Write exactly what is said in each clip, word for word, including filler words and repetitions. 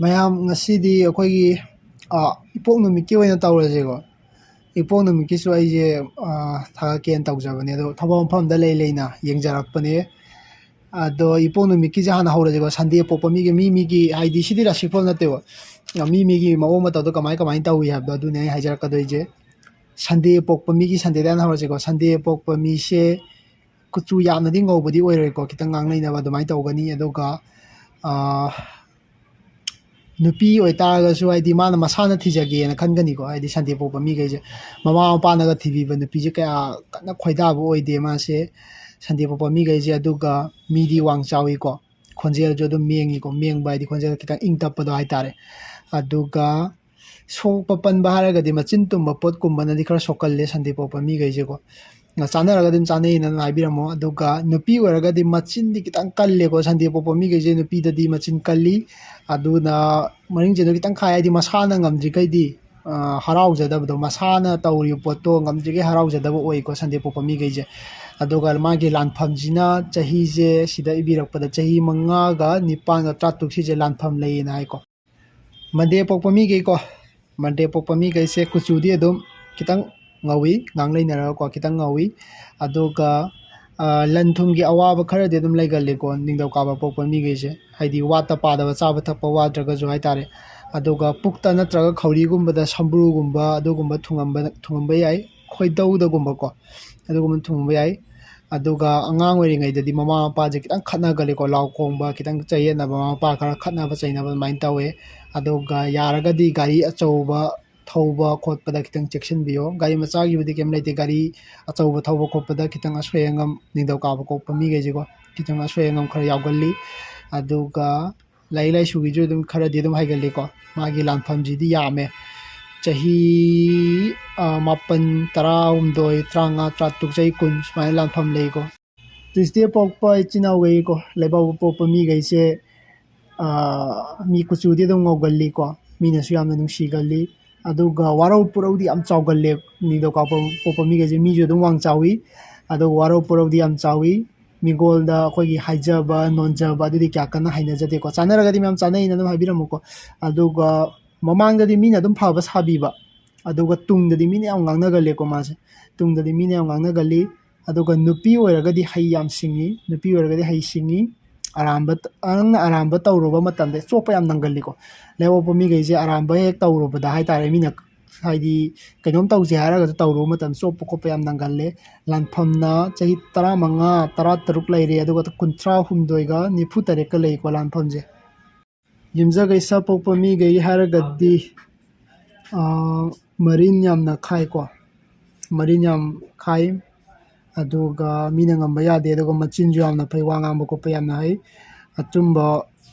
ꯃꯌꯥꯝ, ꯉꯁꯤꯗꯤ ꯑꯩꯈꯣꯏꯒꯤ, ꯑ, ꯏꯄꯣꯛ ꯅꯨꯃꯤꯠꯀꯤ ꯑꯣꯏꯅ ꯇꯧꯔꯁꯦꯀꯣ꯫ ꯏꯄꯣꯛ ꯅꯨꯃꯤꯠꯀꯤꯁꯨ ꯑꯩꯁꯦ, ꯑ, ꯊꯥꯒꯠꯀꯦꯅ ꯇꯧꯖꯕꯅꯦ, ꯑꯗꯣ ꯊꯕꯛ ꯃꯐꯝꯗ ꯂꯩ ꯂꯩꯅ ꯌꯦꯡꯖꯔꯛꯄꯅꯦ꯫ ꯑꯗꯣ ꯏꯄꯣꯛ ꯅꯨꯃꯤꯠꯀꯤꯁꯦ ꯍꯥꯟꯅ ꯍꯧꯔꯁꯦꯀꯣ꯫ ꯁꯟꯗꯦ ꯄꯣꯛꯄ ꯃꯤꯒꯤ, ꯃꯤ ꯃꯤꯒꯤ, ꯍꯥꯏꯗꯤ, ꯁꯤꯗꯤ ꯔꯥꯁꯤꯐꯜ ꯅꯠꯇꯦꯕ, ꯃꯤ ꯃꯤꯒꯤ ꯃꯑꯣꯡ ꯃꯇꯧꯗꯣ ꯀꯃꯥꯏ ꯀꯃꯥꯏꯅ ꯇꯧꯏ ꯍꯥꯏꯕꯗꯣ, ꯑꯗꯨꯅꯦ ꯑꯩ ꯍꯥꯏꯖꯔꯛꯀꯗꯣꯏꯁꯦ꯫ ꯁꯟꯗꯦ ꯄꯣꯛꯄ ꯃꯤꯒꯤ ꯁꯟꯗꯦꯗ ꯍꯥꯟꯅ ꯍꯧꯔꯁꯦꯀꯣ꯫ ꯁꯟꯗꯦ ꯄꯣꯛꯄ ꯃꯤꯁꯦ ꯀꯨꯆꯨ ꯌꯥꯝꯅꯗꯤ ꯉꯧꯕꯗꯤ ꯑꯣꯏꯔꯣꯏꯀꯣ, ꯈꯤꯇꯪ ꯉꯥꯡꯅꯅꯕ ꯑꯗꯨꯃꯥꯏꯅ ꯇꯧꯒꯅꯤ꯫ ꯑꯗꯨꯒ, ꯑ, ꯅꯨꯄꯤ ꯑꯣꯏꯇꯥꯔꯒꯁꯨ, ꯍꯥꯏꯗꯤ, ꯃꯥꯅ ꯃꯁꯥꯅ ꯊꯤꯖꯒꯦꯅ ꯈꯟꯒꯅꯤꯀꯣ꯫ ꯍꯥꯏꯗꯤ, ꯁꯟꯗꯦ ꯄꯣꯛꯄ ꯃꯤꯈꯩꯁꯦ, ꯃꯃꯥ ꯃꯄꯥꯅꯒ ꯊꯤꯕꯤꯕ ꯅꯨꯄꯤꯁꯦ ꯀꯌꯥ ꯀꯟꯅ ꯈꯣꯏꯗꯥꯕ ꯑꯣꯏꯗꯦ ꯃꯥꯁꯦ, ꯁꯟꯗꯦ ꯄꯣꯛꯄ ꯃꯤꯈꯩꯁꯦ꯫ ꯑꯗꯨꯒ ꯃꯤꯗꯤ ꯋꯥꯡ ꯆꯥꯎꯋꯤꯀꯣ, ꯈꯣꯟꯖꯦꯜꯁꯨ ꯑꯗꯨꯝ ꯃꯦꯡꯉꯤꯀꯣ, ꯃꯦꯡꯕ ꯍꯥꯏꯗꯤ ꯈꯣꯟꯖꯦꯜ ꯈꯤꯇꯪ ꯏꯪ ꯇꯞꯄꯗꯣ ꯍꯥꯏꯇꯥꯔꯦ꯫ ꯑꯗꯨꯒ ꯁꯣꯛꯄ ꯄꯟꯕ ꯍꯥꯏꯔꯒꯗꯤ ꯃꯆꯤꯟ ꯇꯨꯝꯕ ꯄꯣꯠꯀꯨꯝꯕꯅꯗꯤ ꯈꯔ ꯁꯣꯛꯀꯜꯂꯦ ꯁꯟꯗꯦ ꯄꯣꯛꯄ ꯃꯤꯈꯩꯁꯦꯀꯣ꯫ ꯆꯥꯅꯔꯒ ꯑꯗꯨꯝ ꯆꯥꯅꯩꯅ ꯑꯗꯨꯝ ꯍꯥꯏꯕꯤꯔꯝꯃꯣ꯫ ꯑꯗꯨꯒ ꯅꯨꯄꯤ ꯑꯣꯏꯔꯒꯗꯤ ꯃꯆꯤꯟꯗꯤ ꯈꯤꯇꯪ ꯀꯜꯂꯦꯀꯣ, ꯁꯟꯗꯦ ꯄꯣꯛꯄ ꯃꯤꯈꯩꯁꯦ ꯅꯨꯄꯤꯗꯗꯤ ꯃꯆꯤꯟ ꯀꯜꯂꯤ꯫ ꯑꯗꯨꯅ ꯃꯔꯤꯡ ꯆꯦꯗꯣ ꯈꯤꯇꯪ ꯈꯥꯏ, ꯍꯥꯏꯗꯤ ꯃꯁꯥꯅ ꯉꯝꯗ꯭ꯔꯤꯈꯩꯗꯤ, ꯑ, ꯍꯔꯥꯎꯖꯗꯕꯗꯣ, ꯃꯁꯥꯅ ꯇꯧꯔꯤꯕ ꯄꯣꯠꯇꯣ ꯉꯝꯗ꯭ꯔꯤꯈꯩ ꯍꯔꯥꯎꯖꯗꯕ ꯑꯣꯏꯀꯣ ꯁꯟꯗꯦ ꯄꯣꯛꯄ ꯃꯤꯈꯩꯁꯦ꯫ ꯑꯗꯨꯒ ꯃꯥꯒꯤ ꯂꯥꯟꯐꯝꯁꯤꯅ ꯆꯍꯤꯁꯦ ꯁꯤꯗ ꯏꯕꯤꯔꯛꯄꯗ ꯆꯍꯤ ꯃꯉꯥꯒ ꯅꯤꯄꯥꯟꯒ ꯇꯔꯥꯇꯔꯨꯛ ꯁꯤꯁꯦ ꯂꯥꯟꯐꯝ ꯂꯩꯌꯦꯅ ꯍꯥꯏꯀꯣ꯫ ꯃꯟꯗꯦ ꯄꯣꯛꯄ ꯃꯤꯈꯩꯀꯣ, ꯃꯟꯗꯦ ꯄꯣꯛꯄ ꯃꯤꯈꯩꯁꯦ ꯀꯨꯆꯨꯗꯤ ꯑꯗꯨꯝ ꯈꯤꯇꯪ ꯉꯧꯏ, ꯉꯥꯡ ꯂꯩꯅꯔꯒꯀꯣ, ꯈꯤꯇꯪ ꯉꯧꯏ꯫ ꯑꯗꯨꯒ, ꯑ, ꯂꯟ ꯊꯨꯝꯒꯤ ꯑꯋꯥꯕ ꯈꯔꯗꯤ ꯑꯗꯨꯝ ꯂꯩꯒꯜꯂꯤꯀꯣ ꯅꯤꯡꯊꯧꯀꯥꯕ ꯄꯣꯛꯄ ꯃꯤꯈꯩꯁꯦ, ꯍꯥꯏꯗꯤ ꯋꯥꯠꯇ ꯄꯥꯗꯕ, ꯆꯥꯕ ꯊꯛꯄ ꯋꯥꯠꯇ꯭ꯔꯒꯁꯨ ꯍꯥꯏꯇꯥꯔꯦ꯫ ꯑꯗꯨꯒ ꯄꯨꯛꯇ ꯅꯠꯇ꯭ꯔꯒ ꯈꯧꯔꯤꯒꯨꯝꯕꯗ ꯁꯝꯕ꯭ꯔꯨꯒꯨꯝꯕ ꯑꯗꯨꯒꯨꯝꯕ ꯊꯨꯡꯉꯝꯕ, ꯊꯨꯡꯉꯝꯕ ꯌꯥꯏ, ꯈꯣꯏꯗꯧꯗꯒꯨꯝꯕꯀꯣ, ꯑꯗꯨꯒꯨꯝꯕ ꯊꯨꯡꯉꯝꯕ ꯌꯥꯏ꯫ ꯑꯗꯨꯒ ꯑꯉꯥꯡ ꯑꯣꯏꯔꯤꯉꯩꯗꯗꯤ ꯃꯃꯥ ꯃꯄꯥꯁꯦ ꯈꯤꯇꯪ ꯈꯠꯅꯒꯜꯂꯤꯀꯣ, ꯂꯥꯎ ꯈꯣꯡꯕ, ꯈꯤꯇꯪ ꯆꯌꯦꯠꯅꯕ, ꯃꯃꯥ ꯃꯄꯥ ꯈꯔ ꯈꯠꯅꯕ ꯆꯩꯅꯕ ꯑꯗꯨꯃꯥꯏꯅ ꯇꯧꯋꯦ꯫ ꯑꯗꯨꯒ ꯌꯥꯔꯒꯗꯤ ꯒꯥꯔꯤ ꯑꯆꯧꯕ ꯊꯧꯕ ꯈꯣꯠꯄꯗ ꯈꯤꯇꯪ ꯆꯦꯛꯁꯤꯟꯕꯤꯌꯣ꯫ ꯒꯥꯔꯤ ꯃꯆꯥꯒꯤꯕꯨꯗꯤ ꯀꯩꯝ ꯂꯩꯇꯦ, ꯒꯥꯔꯤ ꯑꯆꯧꯕ ꯊꯧꯕ ꯈꯣꯠꯄꯗ ꯈꯤꯇꯪ ꯑꯁꯣꯏ ꯑꯉꯥꯝ, ꯅꯤꯡꯊꯧꯀꯥꯕ ꯄꯣꯛꯄ ꯃꯤꯈꯩꯁꯦꯀꯣ, ꯈꯤꯇꯪ ꯑꯁꯣꯏ ꯑꯉꯥꯝ ꯈꯔ ꯌꯥꯎꯒꯜꯂꯤ꯫ ꯑꯗꯨꯒ ꯂꯥꯏꯔꯤꯛ ꯂꯥꯏꯁꯨꯒꯤꯁꯨ ꯑꯗꯨꯝ ꯈꯔꯗꯤ ꯑꯗꯨꯝ ꯍꯩꯒꯜꯂꯤꯀꯣ꯫ ꯃꯥꯒꯤ ꯂꯥꯟꯐꯝꯁꯤꯗꯤ ꯌꯥꯝꯃꯦ꯫ ꯆꯍꯤ, ꯑ, ꯃꯥꯄꯟ, ꯇꯔꯥꯍꯨꯝꯗꯣꯏ, ꯇꯔꯥꯃꯉꯥ, ꯇꯔꯥꯇꯔꯨꯛ, ꯆꯍꯤ ꯀꯨꯟ ꯁꯨꯃꯥꯏꯅ ꯂꯥꯟꯐꯝ ꯂꯩꯀꯣ꯫ ꯇ꯭ꯌꯨꯁꯗꯦ ꯄꯣꯛꯄ ꯏꯆꯤꯟ ꯏꯅꯥꯎꯈꯩꯀꯣ, ꯂꯩꯕꯥꯛꯄꯣꯛꯄ ꯃꯤꯈꯩꯁꯦ, ꯑ, ꯃꯤ ꯀꯨꯆꯨꯗꯤ ꯑꯗꯨꯝ ꯉꯧꯒꯜꯂꯤꯀꯣ, ꯃꯤꯅꯁꯨ ꯌꯥꯝꯅ ꯅꯨꯡꯁꯤꯒꯜꯂꯤ꯫ ꯑꯗꯨꯒ ꯋꯥꯔꯧ ꯄꯨꯔꯧꯗꯤ ꯌꯥꯝ ꯆꯥꯎꯒꯜꯂꯦ꯫ ꯅꯤꯡꯊꯧꯀꯥꯕ ꯄꯣꯛꯄ ꯃꯤꯈꯩꯁꯦ ꯃꯤꯁꯨ ꯑꯗꯨꯝ ꯋꯥꯡ ꯆꯥꯎꯋꯤ, ꯑꯗꯨꯒ ꯋꯥꯔꯧ ꯄꯨꯔꯧꯗꯤ ꯌꯥꯝ ꯆꯥꯎꯋꯤ꯫ ꯃꯤꯒꯣꯜꯗ ꯑꯩꯈꯣꯏꯒꯤ ꯍꯥꯏꯖꯕ ꯅꯣꯟꯖꯕ ꯑꯗꯨꯗꯤ ꯀꯌꯥ ꯀꯟꯅ ꯍꯩꯅꯖꯗꯦꯀꯣ꯫ ꯆꯥꯟꯅꯔꯒꯗꯤ ꯃꯌꯥꯝ ꯆꯥꯟꯅꯩꯅ ꯑꯗꯨꯝ ꯍꯥꯏꯕꯤꯔꯝꯃꯨꯀꯣ꯫ ꯑꯗꯨꯒ ꯃꯃꯥꯡꯗꯗꯤ ꯃꯤꯅ ꯑꯗꯨꯝ ꯐꯕ ꯁꯥꯕꯤꯕ, ꯑꯗꯨꯒ ꯇꯨꯡꯗꯗꯤ ꯃꯤꯅ ꯌꯥꯝ ꯉꯥꯡꯅꯒꯜꯂꯦꯀꯣ ꯃꯥꯁꯦ꯫ ꯇꯨꯡꯗꯗꯤ ꯃꯤꯅ ꯌꯥꯝ ꯉꯥꯡꯅꯒꯜꯂꯤ꯫ ꯑꯗꯨꯒ ꯅꯨꯄꯤ ꯑꯣꯏꯔꯒꯗꯤ ꯍꯩ ꯌꯥꯝ ꯁꯤꯡꯉꯤ, ꯅꯨꯄꯤ ꯑꯣꯏꯔꯒꯗꯤ ꯍꯩ ꯁꯤꯡꯉꯤ꯫ ꯑꯔꯥꯟꯕ, ꯅꯪꯅ ꯑꯔꯥꯟꯕ ꯇꯧꯔꯨꯕ ꯃꯇꯝꯗ ꯆꯣꯞꯄ ꯌꯥꯝ ꯅꯪꯒꯜꯂꯤꯀꯣ꯫ ꯂꯩꯕꯥꯛꯄꯣꯛꯄ ꯃꯤꯈꯩꯁꯦ ꯑꯔꯥꯟꯕ ꯍꯦꯛ ꯇꯧꯔꯨꯕꯗ ꯍꯥꯏꯇꯥꯔꯦ, ꯃꯤꯅ ꯍꯥꯏꯗꯤ ꯀꯩꯅꯣꯝ ꯇꯧꯁꯦ ꯍꯥꯏꯔꯒꯁꯨ ꯇꯧꯔꯨꯕ ꯃꯇꯝꯗ ꯆꯣꯞꯄ ꯈꯣꯠꯄ ꯌꯥꯝ ꯅꯪꯒꯜꯂꯦ꯫ ꯂꯥꯟꯐꯝꯅ ꯆꯍꯤ ꯇꯔꯥꯃꯉꯥ, ꯇꯔꯥꯇꯔꯨꯛ ꯂꯩꯔꯦ, ꯑꯗꯨꯒ ꯀꯨꯟꯊ꯭ꯔꯥ ꯍꯨꯝꯗꯣꯏꯒ ꯅꯤꯐꯨ ꯇꯔꯦꯠꯀ ꯂꯩꯀꯣ ꯂꯥꯟꯐꯝꯁꯦ꯫ ꯌꯨꯝꯖꯀꯩꯁ ꯄꯣꯛꯄ ꯃꯤꯈꯩ ꯍꯥꯏꯔꯒꯗꯤ, ꯑꯥ, ꯃꯔꯤꯟ ꯌꯥꯝꯅ ꯈꯥꯏꯀꯣ, ꯃꯔꯤꯟ ꯌꯥꯝ ꯈꯥꯏ, ꯑꯗꯨꯒ ꯃꯤꯅ ꯉꯝꯕ ꯌꯥꯗꯦ, ꯑꯗꯨꯒ ꯃꯆꯤꯟꯁꯨ ꯌꯥꯝꯅ ꯐꯩ, ꯋꯥ ꯉꯥꯡꯕ ꯈꯣꯠꯄ ꯌꯥꯝꯅ ꯍꯩ꯫ ꯑꯆꯨꯝꯕ,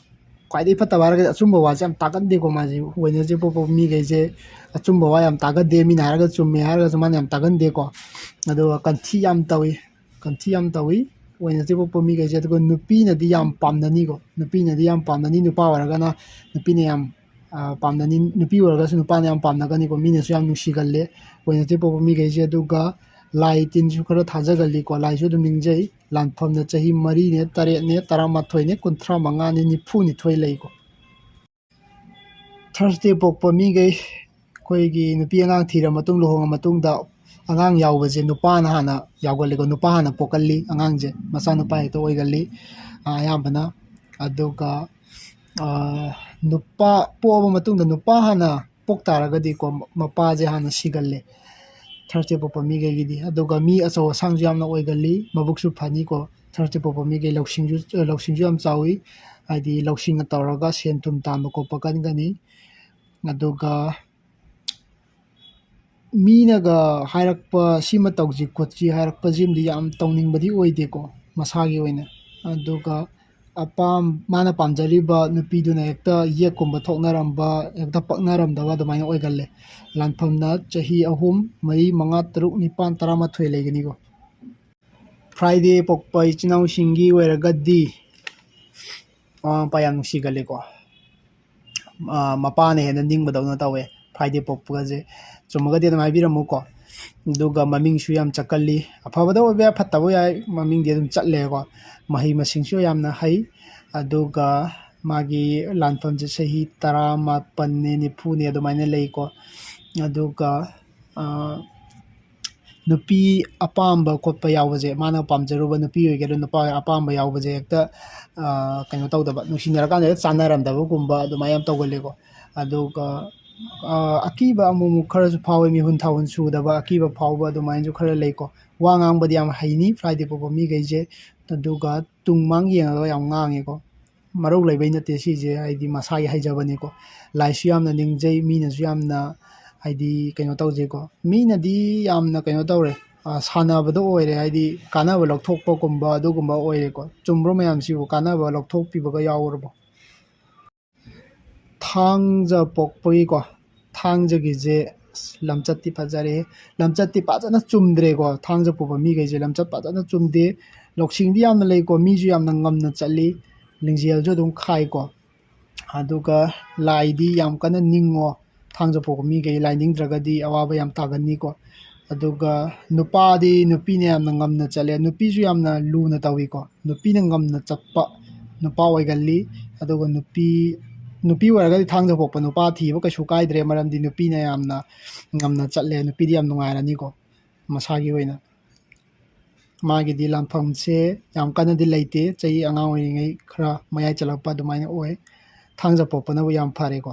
ꯈ꯭ꯋꯥꯏꯗꯒꯤ ꯐꯠꯇꯕ ꯍꯥꯏꯔꯒꯗꯤ ꯑꯆꯨꯝꯕ ꯋꯥꯁꯦ ꯌꯥꯝ ꯇꯥꯒꯟꯗꯦꯀꯣ ꯃꯥꯁꯦ꯫ ꯋꯦꯅꯁꯗꯦ ꯄꯣꯛꯄ ꯃꯤꯈꯩꯁꯦ ꯑꯆꯨꯝꯕ ꯋꯥ ꯌꯥꯝ ꯇꯥꯒꯟꯗꯦ, ꯃꯤꯅ ꯍꯥꯏꯔꯒ ꯆꯨꯝꯃꯦ ꯍꯥꯏꯔꯒꯁꯨ ꯃꯥꯅ ꯌꯥꯝ ꯇꯥꯒꯟꯗꯦꯀꯣ꯫ ꯑꯗꯨꯒ ꯀꯟꯊꯤ ꯌꯥꯝ ꯇꯧꯏ, ꯀꯟꯊꯤ ꯌꯥꯝ ꯇꯧꯏ꯫ ꯋꯦꯅꯁꯗꯦ ꯄꯣꯛꯄ ꯃꯤꯈꯩꯁꯦ꯫ ꯑꯗꯨꯒ ꯅꯨꯄꯤꯅꯗꯤ ꯌꯥꯝ ꯄꯥꯝꯅꯅꯤꯀꯣ, ꯅꯨꯄꯤꯅꯗꯤ ꯌꯥꯝ ꯄꯥꯝꯅꯅꯤ, ꯅꯨꯄꯥ ꯑꯣꯏꯔꯒꯅ ꯅꯨꯄꯤꯅ ꯌꯥꯝ, ꯑ, ꯄꯥꯝꯅꯅꯤ, ꯅꯨꯄꯤ ꯑꯣꯏꯔꯒꯁꯨ ꯅꯨꯄꯥꯅ ꯌꯥꯝ ꯄꯥꯝꯅꯒꯅꯤꯀꯣ꯫ ꯃꯤꯅꯁꯨ ꯌꯥꯝ ꯅꯨꯡꯁꯤꯒꯜꯂꯦ ꯋꯦꯅꯁꯗꯦ ꯄꯣꯛꯄ ꯃꯤꯈꯩꯁꯦ꯫ ꯑꯗꯨꯒ ꯂꯥꯏ ꯇꯤꯟꯁꯨ ꯈꯔ ꯊꯥꯖꯒꯜꯂꯤꯀꯣ, ꯂꯥꯏꯁꯨ ꯑꯗꯨꯝ ꯅꯤꯡꯖꯩ꯫ ꯂꯥꯟꯐꯝꯅ ꯆꯍꯤ ꯃꯔꯤꯅꯦ, ꯇꯔꯦꯠꯅꯦ, ꯇꯔꯥꯃꯥꯊꯣꯏꯅꯦ, ꯀꯨꯟꯊ꯭ꯔꯥ ꯃꯉꯥꯅꯦ, ꯅꯤꯐꯨꯅꯤꯊꯣꯏ ꯂꯩꯀꯣ꯫ ꯊꯔꯁꯗꯦ ꯄꯣꯛꯄ ꯃꯤꯈꯩ, ꯑꯩꯈꯣꯏꯒꯤ ꯅꯨꯄꯤ ꯑꯉꯥꯡ ꯊꯤꯔ ꯃꯇꯨꯡ, ꯂꯨꯍꯣꯡꯉ ꯃꯇꯨꯡꯗ ꯑꯉꯥꯡ ꯌꯥꯎꯕꯁꯦ ꯅꯨꯄꯥꯅ ꯍꯥꯟꯅ ꯌꯥꯎꯒꯜꯂꯤꯀꯣ, ꯅꯨꯄꯥ ꯍꯥꯟꯅ ꯄꯣꯛꯀꯜꯂꯤ ꯑꯉꯥꯡꯁꯦ, ꯃꯆꯥꯅꯨꯄꯥ ꯍꯦꯛꯇ ꯑꯣꯏꯒꯜꯂꯤ, ꯑ, ꯑꯌꯥꯝꯕꯅ꯫ ꯑꯗꯨꯒ, ꯑ, ꯅꯨꯄꯥ ꯄꯣꯛꯑꯕ ꯃꯇꯨꯡꯗ ꯅꯨꯄꯥ ꯍꯥꯟꯅ ꯄꯣꯛ ꯇꯥꯔꯒꯗꯤꯀꯣ, ꯃꯄꯥꯁꯦ ꯍꯥꯟꯅ ꯁꯤꯒꯜꯂꯦ ꯊꯔꯁꯗꯦ ꯄꯣꯛꯄ ꯃꯤꯈꯩꯒꯤꯗꯤ꯫ ꯑꯗꯨꯒ ꯃꯤ ꯑꯆꯧ ꯑꯁꯥꯡꯁꯨ ꯌꯥꯝꯅ ꯑꯣꯏꯒꯜꯂꯤ, ꯃꯕꯨꯛꯁꯨ ꯐꯅꯤꯀꯣ꯫ ꯊꯔꯁꯗꯦ ꯄꯣꯛꯄ ꯃꯤꯈꯩ ꯂꯧꯁꯤꯡꯁꯨ, ꯂꯧꯁꯤꯡꯁꯨ ꯌꯥꯝ ꯆꯥꯎꯏ, ꯍꯥꯏꯗꯤ ꯂꯧꯁꯤꯡꯅ ꯇꯧꯔꯒ ꯁꯦꯟ ꯊꯨꯝ ꯇꯥꯟꯕ ꯈꯣꯠꯄ ꯀꯟꯒꯅꯤ꯫ ꯑꯗꯨꯒ ꯃꯤꯅꯒ ꯍꯥꯏꯔꯛꯄ, "ꯁꯤꯃ ꯇꯧꯁꯤ ꯈꯣꯠꯁꯤ" ꯍꯥꯏꯔꯛꯄꯁꯤꯃꯗꯤ ꯌꯥꯝ ꯇꯧꯅꯤꯡꯕꯗꯤ ꯑꯣꯏꯗꯦꯀꯣ, ꯃꯁꯥꯒꯤ ꯑꯣꯏꯅ꯫ ꯑꯗꯨꯒ ꯑꯄꯥꯝ-, ꯃꯥꯅ ꯄꯥꯝꯖꯔꯤꯕ ꯅꯨꯄꯤꯗꯨꯅ ꯍꯦꯛꯇ ꯌꯦꯛꯀꯨꯝꯕ ꯊꯣꯛꯅꯔꯝꯕ, ꯍꯦꯛꯇ ꯄꯛꯅꯔꯝꯗꯕ ꯑꯗꯨꯃꯥꯏꯅ ꯑꯣꯏꯒꯜꯂꯦ꯫ ꯂꯥꯟꯐꯝꯅ ꯆꯍꯤ ꯑꯍꯨꯝ, ꯃꯔꯤ, ꯃꯉꯥ, ꯇꯔꯨꯛ, ꯅꯤꯄꯥꯟ, ꯇꯔꯥꯃꯥꯊꯣꯏ ꯂꯩꯒꯅꯤꯀꯣ꯫ ꯐ꯭ꯔꯥꯏꯗꯦ ꯄꯣꯛꯄ ꯏꯆꯤꯟ ꯏꯅꯥꯎꯁꯤꯡꯒꯤ ꯑꯣꯏꯔꯒꯗꯤ ꯃꯃꯥ ꯃꯄꯥ ꯌꯥꯝ ꯅꯨꯡꯁꯤꯒꯜꯂꯦꯀꯣ꯫ ꯑ, ꯃꯄꯥꯅ ꯍꯦꯟꯅ ꯅꯤꯡꯕꯗꯧꯅ ꯇꯧꯋꯦ ꯐ꯭ꯔꯥꯏꯗꯦ ꯄꯣꯛꯄꯒꯁꯦ꯫ ꯆꯨꯝꯃꯒꯗꯤ ꯑꯗꯨꯝ ꯍꯥꯏꯕꯤꯔꯝꯃꯨꯀꯣ꯫ ꯑꯗꯨꯒ ꯃꯃꯤꯡꯁꯨ ꯌꯥꯝ ꯆꯠꯀꯜꯂꯤ꯫ ꯑꯐꯕꯗ ꯑꯣꯏꯕ ꯌꯥꯏ, ꯐꯠꯇꯕ ꯌꯥꯏ, ꯃꯃꯤꯡꯗꯤ ꯑꯗꯨꯝ ꯆꯠꯂꯦꯀꯣ꯫ ꯃꯍꯩ ꯃꯁꯤꯡꯁꯨ ꯌꯥꯝꯅ ꯍꯩ꯫ ꯑꯗꯨꯒ ꯃꯥꯒꯤ ꯂꯥꯟꯐꯝꯁꯦ ꯆꯍꯤ ꯇꯔꯥꯃꯥꯄꯟꯅꯦ, ꯅꯤꯐꯨꯅꯦ ꯑꯗꯨꯃꯥꯏꯅ ꯂꯩꯀꯣ꯫ ꯑꯗꯨꯒ ꯅꯨꯄꯤ ꯑꯄꯥꯝꯕ ꯈꯣꯠꯄ ꯌꯥꯎꯕꯁꯦ, ꯃꯥꯅ ꯄꯥꯝꯖꯔꯨꯕ ꯅꯨꯄꯤ ꯑꯣꯏꯒꯦꯔꯥ ꯅꯨꯄꯥ ꯑꯣꯏꯒꯦꯔꯥ, ꯑꯄꯥꯝꯕ ꯌꯥꯎꯕꯁꯦ ꯍꯦꯛꯇ ꯀꯩꯅꯣ ꯇꯧꯗꯕ, ꯅꯨꯡꯁꯤꯅꯔꯀꯥꯟꯗ ꯍꯦꯛꯇ ꯆꯥꯟꯅꯔꯝꯗꯕꯒꯨꯝꯕ ꯑꯗꯨꯃꯥꯏꯅ ꯌꯥꯝ ꯇꯧꯒꯜꯂꯦꯀꯣ꯫ ꯑꯗꯨꯒ ꯑꯀꯤꯕ ꯑꯃꯨꯛ ꯑꯃꯨꯛ ꯈꯔꯁꯨ ꯐꯥꯎꯋꯦ, ꯃꯤꯍꯨꯟ ꯊꯥꯍꯨꯟ ꯁꯨꯗꯕ ꯑꯀꯤꯕ ꯐꯥꯎꯕ ꯑꯗꯨꯃꯥꯏꯅꯁꯨ ꯈꯔ ꯂꯩꯀꯣ꯫ ꯋꯥ ꯉꯥꯡꯕꯗꯤ ꯌꯥꯝ ꯍꯩꯅꯤ Friday ꯄꯣꯛꯄ ꯃꯤꯈꯩꯁꯦ, ꯑꯗꯨꯒ ꯇꯨꯡ ꯃꯥꯡ ꯌꯦꯡꯉꯒ ꯌꯥꯝ ꯉꯥꯡꯉꯦꯀꯣ꯫ ꯃꯔꯧ ꯂꯩꯕꯩ ꯅꯠꯇꯦ ꯁꯤꯁꯦ, ꯍꯥꯏꯗꯤ ꯃꯁꯥꯒꯤ ꯍꯩꯖꯕꯅꯤꯀꯣ꯫ ꯂꯥꯏꯁꯨ ꯌꯥꯝꯅ ꯅꯤꯡꯖꯩ, ꯃꯤꯅꯁꯨ ꯌꯥꯝꯅ ꯍꯥꯏꯗꯤ ꯀꯩꯅꯣ ꯇꯧꯖꯩꯀꯣ꯫ ꯃꯤꯅꯗꯤ ꯌꯥꯝꯅ ꯀꯩꯅꯣ ꯇꯧꯔꯦ, ꯁꯥꯟꯅꯕꯗ ꯑꯣꯏꯔꯦ, ꯍꯥꯏꯗꯤ ꯀꯥꯟꯅꯕ ꯂꯧꯊꯣꯛꯄꯒꯨꯝꯕ ꯑꯗꯨꯒꯨꯝꯕ ꯑꯣꯏꯔꯦꯀꯣ꯫ ꯆꯨꯝꯕ꯭ꯔꯣ ꯃꯌꯥꯝꯁꯤꯕꯨ? ꯀꯥꯟꯅꯕ ꯂꯧꯊꯣꯛꯄꯤꯕꯒ ꯌꯥꯎꯔꯕꯣ? ꯊꯥꯡꯖ ꯄꯣꯛꯄꯒꯤꯀꯣ, ꯊꯥꯡꯖꯒꯤꯁꯦ ꯂꯝꯆꯠꯇꯤ ꯐꯖꯔꯦ꯫ ꯂꯝꯆꯠꯇꯤ ꯐꯖꯅ ꯆꯨꯝꯗ꯭ꯔꯦꯀꯣ꯫ ꯊꯥꯡꯖ ꯄꯣꯛꯄ ꯃꯤꯈꯩꯁꯦ ꯂꯝꯆꯠ ꯐꯖꯅ ꯆꯨꯝꯗꯦ꯫ ꯂꯧꯁꯤꯡꯗꯤ ꯌꯥꯝꯅ ꯂꯩꯀꯣ, ꯃꯤꯁꯨ ꯌꯥꯝꯅ ꯉꯝꯅ ꯆꯠꯂꯤ, ꯂꯤꯡꯖꯦꯜꯁꯨ ꯑꯗꯨꯝ ꯈꯥꯏꯀꯣ꯫ ꯑꯗꯨꯒ ꯂꯥꯏꯗꯤ ꯌꯥꯝ ꯀꯟꯅ ꯅꯤꯡꯉꯣ꯫ ꯊꯥꯡꯖ ꯄꯣꯛꯄ ꯃꯤꯈꯩ ꯂꯥꯏ ꯅꯤꯡꯗ꯭ꯔꯒꯗꯤ ꯑꯋꯥꯕ ꯌꯥꯝ ꯇꯥꯒꯅꯤꯀꯣ꯫ ꯑꯗꯨꯒ ꯅꯨꯄꯥꯗꯤ ꯅꯨꯄꯤꯅ ꯌꯥꯝꯅ ꯉꯝꯅ ꯆꯠꯂꯦ, ꯅꯨꯄꯤꯁꯨ ꯌꯥꯝꯅ ꯂꯨꯅ ꯇꯧꯏꯀꯣ꯫ ꯅꯨꯄꯤꯅ ꯉꯝꯅ ꯆꯠꯄ ꯅꯨꯄꯥ ꯑꯣꯏꯒꯜꯂꯤ꯫ ꯑꯗꯨꯒ ꯅꯨꯄꯤ ꯅꯨꯄꯤ ꯑꯣꯏꯔꯒꯗꯤ ꯊꯥꯡꯖ ꯄꯣꯛꯄ ꯅꯨꯄꯥ ꯊꯤꯕ ꯀꯩꯁꯨ ꯀꯥꯏꯗ꯭ꯔꯦ, ꯃꯔꯝꯗꯤ ꯅꯨꯄꯤꯅ ꯌꯥꯝꯅ ꯉꯝꯅ ꯆꯠꯂꯦ, ꯅꯨꯄꯤꯗꯤ ꯌꯥꯝ ꯅꯨꯡꯉꯥꯏꯔꯅꯤꯀꯣ꯫ ꯃꯁꯥꯒꯤ ꯑꯣꯏꯅ ꯃꯥꯒꯤꯗꯤ ꯂꯥꯟꯐꯝꯁꯦ ꯌꯥꯝ ꯀꯟꯅꯗꯤ ꯂꯩꯇꯦ, ꯆꯍꯤ ꯑꯉꯥꯡ ꯑꯣꯏꯔꯤꯉꯩ ꯈꯔ ꯃꯌꯥꯏ ꯆꯜꯂꯛꯄ ꯑꯗꯨꯃꯥꯏꯅ ꯑꯣꯏ꯫ ꯊꯥꯡꯖ ꯄꯣꯛꯄꯅꯕꯨ ꯌꯥꯝ ꯐꯔꯦꯀꯣ꯫